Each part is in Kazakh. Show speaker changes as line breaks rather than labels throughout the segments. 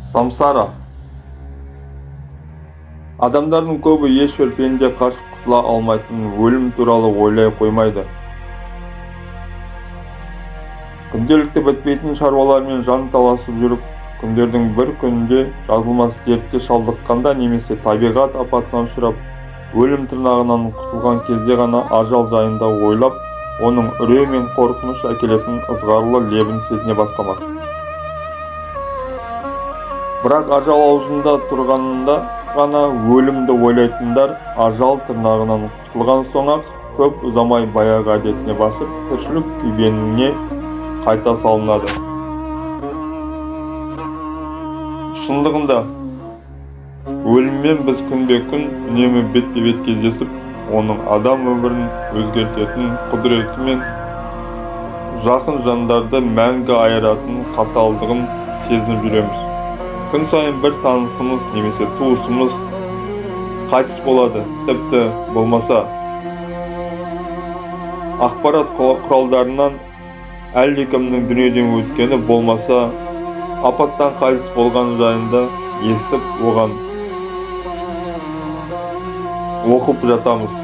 Самсара. Адамдардың көбі ешбір пенде қашып құтыла алмайтын өлім туралы ойлай қоймайды. Күнделікті бітпейтін шаруалармен жан таласып жүріп, күндердің бір күнінде жазылмас дертке шалдыққанда немесе табиғат апатына ұшырап, өлім тырнағынан құтылған кезде ғана ажал жайында ойлап, оның үрей мен қорқыныш әкелетін ызғарлы лебін сезіне бастамақ. Бірақ ажал аузында тұрғанында ғана өлімді ойлайтындар ажал тырнағынан құтылған соң-ақ көп ұзамай баяғы әдетіне басып, тіршілік күйбеңіне қайта салынады. Шындығында, өліммен біз күнбе-күн үнемі бетпе-бет кездесіп, оның адам өмірін өзгертетін құдіреті мен жақын жандарды мәңгі айыратын қаталдығын сезініп жүреміз. Күн сайын бір танысымыз немесе туысымыз қайтыс болады, тіпті болмаса ақпарат құралдарынан әлдекімнің дүниеден өткені болмаса апаттан қайтыс болғаны жайында естіп, оған оқып жатамыз.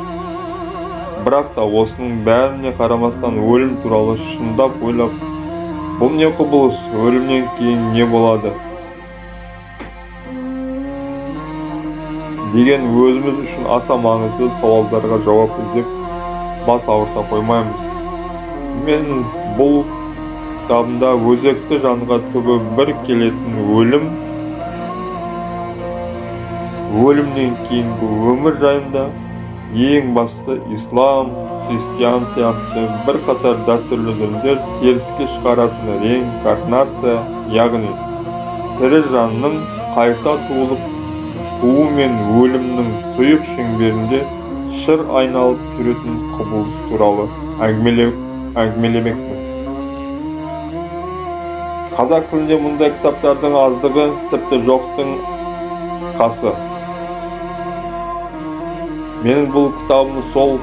Бірақ та осының бәріне қарамастан өлім туралы шындап ойлап, бұл не құбылыс, өлімнен кейін не болады деген өзіміз үшін аса маңызды сауалдарға жауап іздеп бас ауырта қоймаймыз. Мен бұл кітабымда өзекті жанға түбі бір келетін өлім, өлімнен кейінгі өмір жайында, ең басты ислам, христиан сияқты бірқатар дәстүрлі діндер теріске шығаратын реинкарнация, яғни тірі жанның қайта туылып, туу мен өлімнің тұйық шеңберінде шыр айналып жүретін құбылыс туралы әңгімелемекпін. Қазақ тілінде мұндай кітаптардың аздығы, тіпті жоқтың қасы. Менің бұл кітабым сол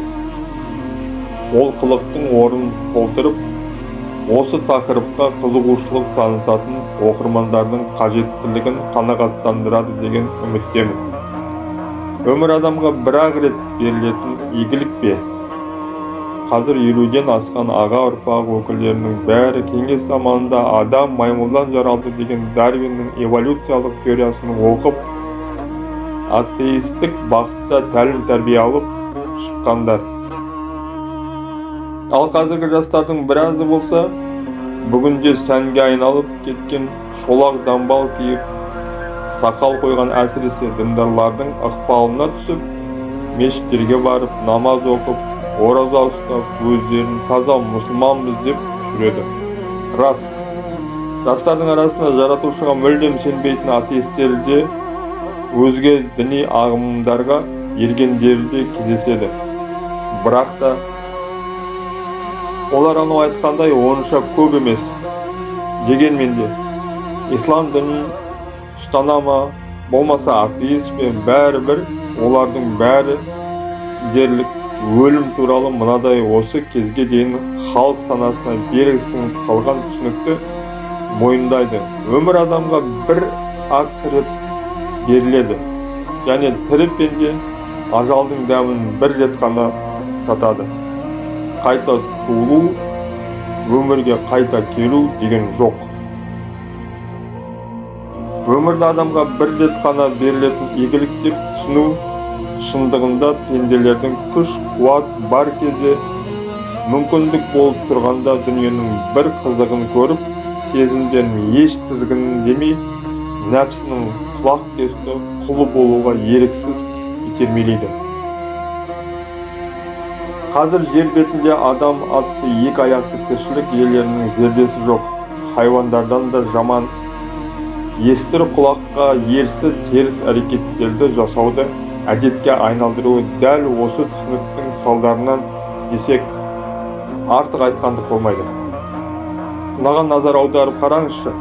олқылықтың орнын толтырып, осы тақырыпқа қызығушылық танытатын оқырмандардың қажеттілігін қанағаттандырады деген үміттемін. Өмір адамға бір-ақ рет берілетін игілік пе? Қазір 50-ден асқан аға ұрпақ өкілдерінің бәрі кеңес заманында адам маймылдан жаралды деген Дарвиннің эволюциялық теориясын оқып, атеистік бағытта тәлім-тәрбие алып шыққандар. Ал қазіргі жастардың біразы болса, бүгінде сәнге айналып кеткен шолақ дамбал киіп, сақал қойған әсіресе діндарлардың ықпалына түсіп, мешіттерге барып, намаз оқып, ораза ұстап, өздерін таза мұсылманбыз деп жүреді. Рас, жастардың арасында жаратушыға мүлдем сенбейтін атеистер де, өзге діни ағымдарға ергендері де кездеседі. Бірақ та олар анау айтқандай онша көп емес. Дегенмен де, ислам дінін ұстана ма, болмаса атеист пе, бәрібір олардың бәрі дерлік өлім туралы мынадай осы кезге дейін халық санасына берік сіңіп қалған түсінікті мойындайды. Өмір адамға бір-ақ рет беріледі және тірі пенде ажалдың дәмін бір рет қана татады. Қайта туылу, өмірге қайта келу деген жоқ. Өмірді адамға бір рет қана берілетін игілік деп түсіну шындығында пенделердің күш, қуат бар кезде, мүмкіндік болып тұрғанда дүниенің бір қызығын көріп, сезімдерін еш тізгіндемей, нәпсінің құлақ кесті құлы болуға еріксіз итермелейді. Қазір жер бетінде адам атты екі аяқты тіршілік иелерінің зердесі жоқ, хайуандардан да жаман естір құлаққа ерсі теріс әрекеттерді жасауды әдетке айналдыруы дәл осы түсініктің салдарынан десек артық айтқандық болмайды. Мынаған назар аударып қараңызшы.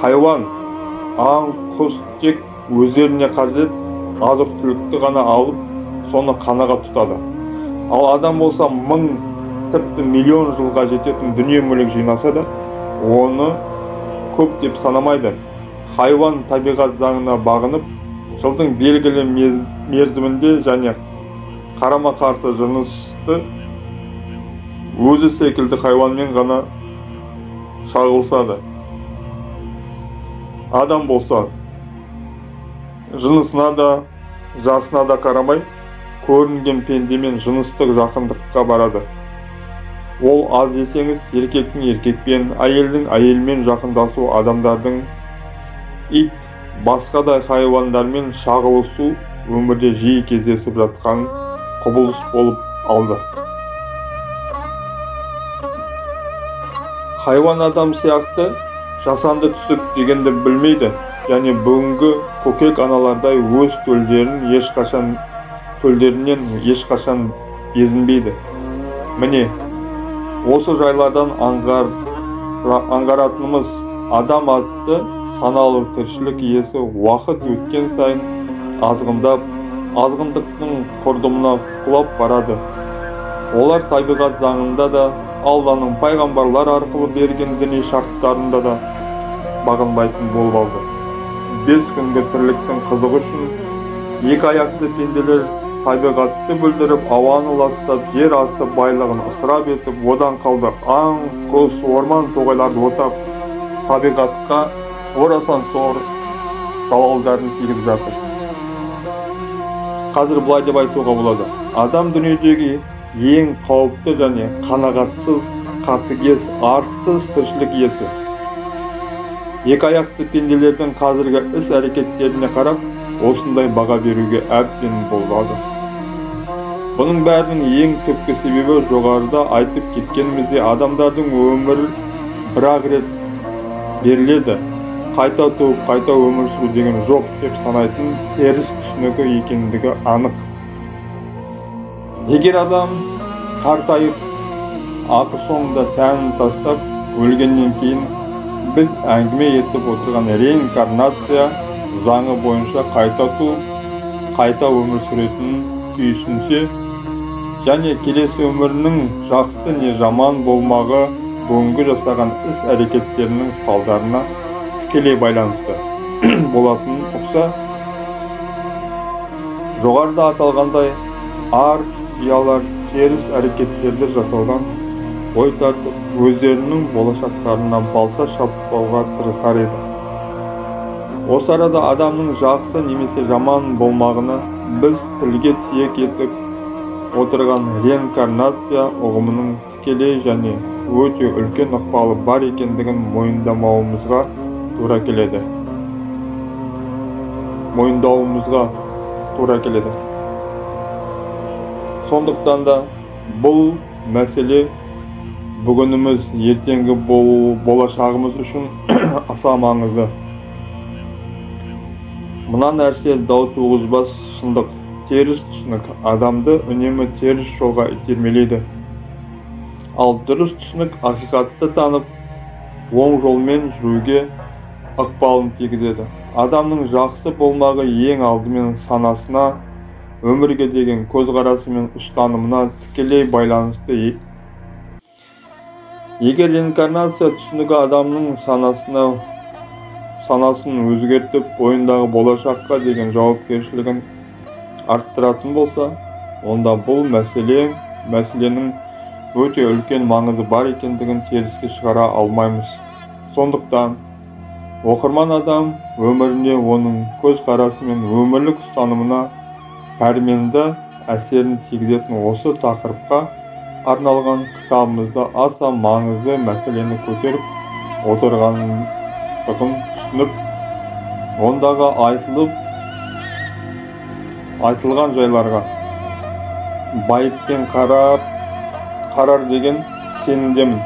Хайуан, аң, құс тек өздеріне қажет азық-түлікті ғана алып, соны қанағат тұтады. Ал адам болса мың, тіпті миллион жылға жететін дүние мүлік жинаса да, оны көп деп санамайды. Хайуан табиғат заңына бағынып, жылдың белгілі мерзімінде және қарама-қарсы жынысты өзі секілді хайуанмен ғана шағылысады. Адам болса, жынысына да, жасына да қарамай, көрінген пендемен жыныстық жақындыққа барады. Ол аз десеңіз, еркектің еркекпен, әйелдің әйелмен жақындасу, адамдардың ит, басқа да хайуандармен шағылысу өмірде жиі кездесіп жатқан құбылыс болып алды. Хайуан адам сияқты жасанды түсік дегенді білмейді және бүгінгі көкек аналардай өз төлдерінен ешқашан безінбейді. Міне, осы жайлардан аңғаратынымыз, адам атты саналы тіршілік иесі уақыт өткен сайын азғындап, азғындықтың құрдымына құлап барады. Олар табиғат заңында да, Алланың пайғамбарлар арқылы берген діни шарттарында да бағынбайтын болып алды. 5 күнгі тірліктің қызығы үшін екі аяқты пенделер табиғатты бүлдіріп, ауаны ластап, жер асты байлығын ысырап етіп, одан қалды аң, құс, орман, тоғайларды отап, табиғатқа орасан зор залалдарын тигізіп жатыр. Қазір былай деп айтуға болады: адам дүниедегі ең қауіпті және қанағатсыз, қатыгез, арсыз тіршілік иесі. Екі аяқты пенделердің қазіргі іс-әрекеттеріне қарап, осындай баға беруге әбден болады. Бұның бәрінің ең түпкі себебі жоғарыда айтып кеткеніміздей, адамдардың өмір бір-ақ рет беріледі, қайта туып, қайта өмір сүру деген жоқ деп санайтын теріс түсінігі екендігі анық. Егер адам қартайып, ақыр соңында тәнін тастап өлгеннен кейін біз әңгіме етіп отырған реинкарнация заңы бойынша қайта туып, қайта өмір сүретінін түйсінсе және келесі өмірінің жақсы не жаман болмағы бүгінгі жасаған іс-әрекеттерінің салдарына тікелей байланысты болатынын ұқса, жоғарыда аталғандай ар ұялар теріс әрекеттерді жасаудан бой тартып, өздерінің болашақтарына балта шаппауға тырысар еді. Осы арада адамның жақсы немесе жаман болмағына біз тілге тиек етіп отырған реинкарнация ұғымының тікелей және өте үлкен ықпалы бар екендігін мойындауымызға тура келеді. Сондықтан да бұл мәселе бүгініміз, ертеңгі болашағымыз үшін аса маңызды. Мына нәрсе дау туғызбас шындық. Теріс түсінік адамды үнемі теріс жолға итермелейді. Ал дұрыс түсінік ақиқатты танып, оң жолмен жүруге ықпалын тигізеді. Адамның жақсы болмағы ең алдымен санасына, өмірге деген көзқарасы мен ұстанымына тікелей байланысты. Егер реинкарнация түсінігі адамның санасын өзгертіп, бойындағы болашаққа деген жауапкершілігін арттыратын болса, онда бұл мәселенің өте үлкен маңызы бар екендігін теріске шығара алмаймыз. Сондықтан оқырман адам өміріне, оның көзқарасы мен өмірлік ұстанымына пәрменді әсерін тигізетін осы тақырыпқа арналған кітабымызда аса маңызды мәселені көтеріп отырғандығын түсініп, ондағы айтылған жайларға байыппен қарар деген сенімдемін.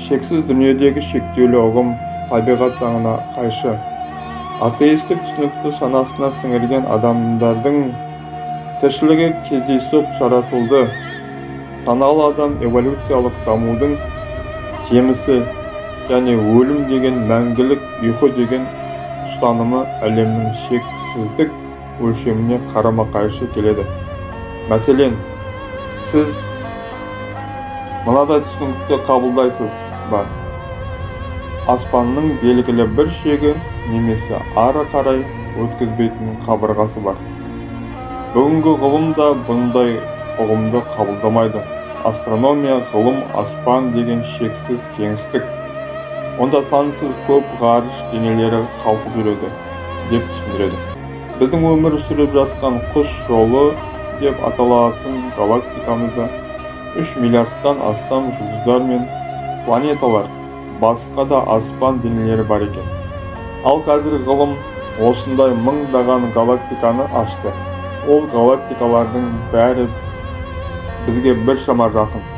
Шексіз дүниедегі шектеулі ұғым табиғат заңына қайшы. Атеистік түсінікті санасына сіңірген адамдардың тіршілігі кездейсоқ жаратылды. Саналы адам эволюциялық дамудың жемісі және өлім деген мәңгілік ұйқы деген ұстанымы әлемнің шексіздік өлшеміне қарама-қайшы келеді. Мәселен, сіз мынадай түсінікті қабылдайсыз. бар. Аспанның белгілі бір шегі немесе ары қарай өткізбейтін қабырғасы бар. Бүгінгі ғылым да бұндай ұғымды қабылдамайды. Астрономия ғылым аспан деген шексіз кеңістік. Онда сансыз көп ғарыш денелері қалқып жүреді деп түсіндіреді. Біздің өмір сүріп жатқан құс жолы деп аталатын галактикамызда 3 миллиардтан астам жұлдыздар мен планеталар, басқа да аспан денелері бар екен. Ал қазір ғылым осындай мыңдаған галактиканы ашты. Ол галактикалардың бәрі бізге біршама жақын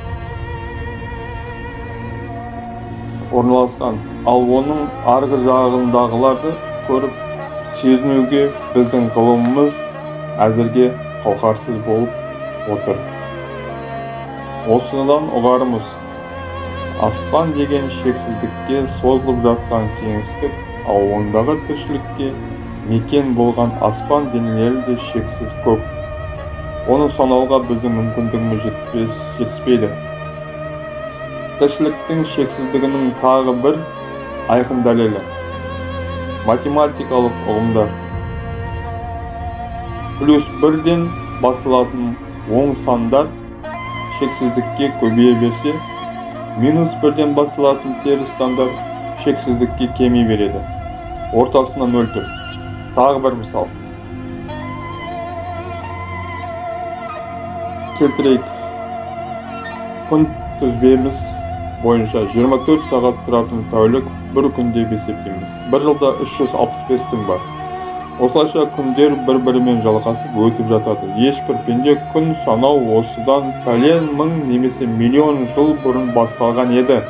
орналасқан, ал оның арғы жағындағыларды көріп сезінуге біздің ғылымымыз әзірге қауқарсыз болып отыр. Осыдан ұғарымыз, аспан деген шексіздікке созылып жатқан кеңістік, ал ондағы тіршілікке мекен болған аспан денелері де шексіз көп. Оны санауға біздің мүмкіндігіміз жетіспейді. Тіршіліктің шексіздігінің тағы бір айқын дәлелі математикалық ұғымдар. Плюс бірден басталатын оң сандар шексіздікке көбейе берсе, минус бірден басталатын теріс сандар шексіздікке кеми береді. Ортасында нөл тұр. Тағы бір мысал келтірейік. Күн түзбеміз бойынша 24 сағат тұратын тәулік бір күн деп есептейміз. Бір жылда 365 күн бар. Осылайша күндер бір-бірімен жалғасып өтіп жатады. Ешбір пенде күн санау осыдан пәлен мың немесе миллион жыл бұрын басталған еді.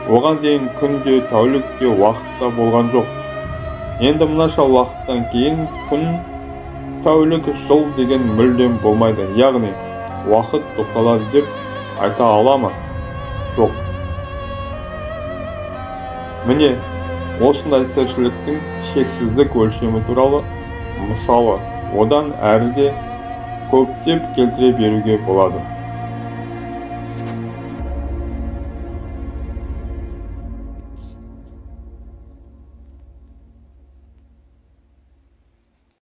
Оған дейін күн де, тәулік те, уақыт та болған жоқ. Енді мынаша уақыттан кейін күн, тәулік, жыл деген мүлдем болмайды. Яғни уақыт тоқталады деп айта ала ма? Жоқ. Міне, осындай тіршіліктің шексіздік өлшемі туралы мысалы одан әрі де көптеп келтіре беруге болады.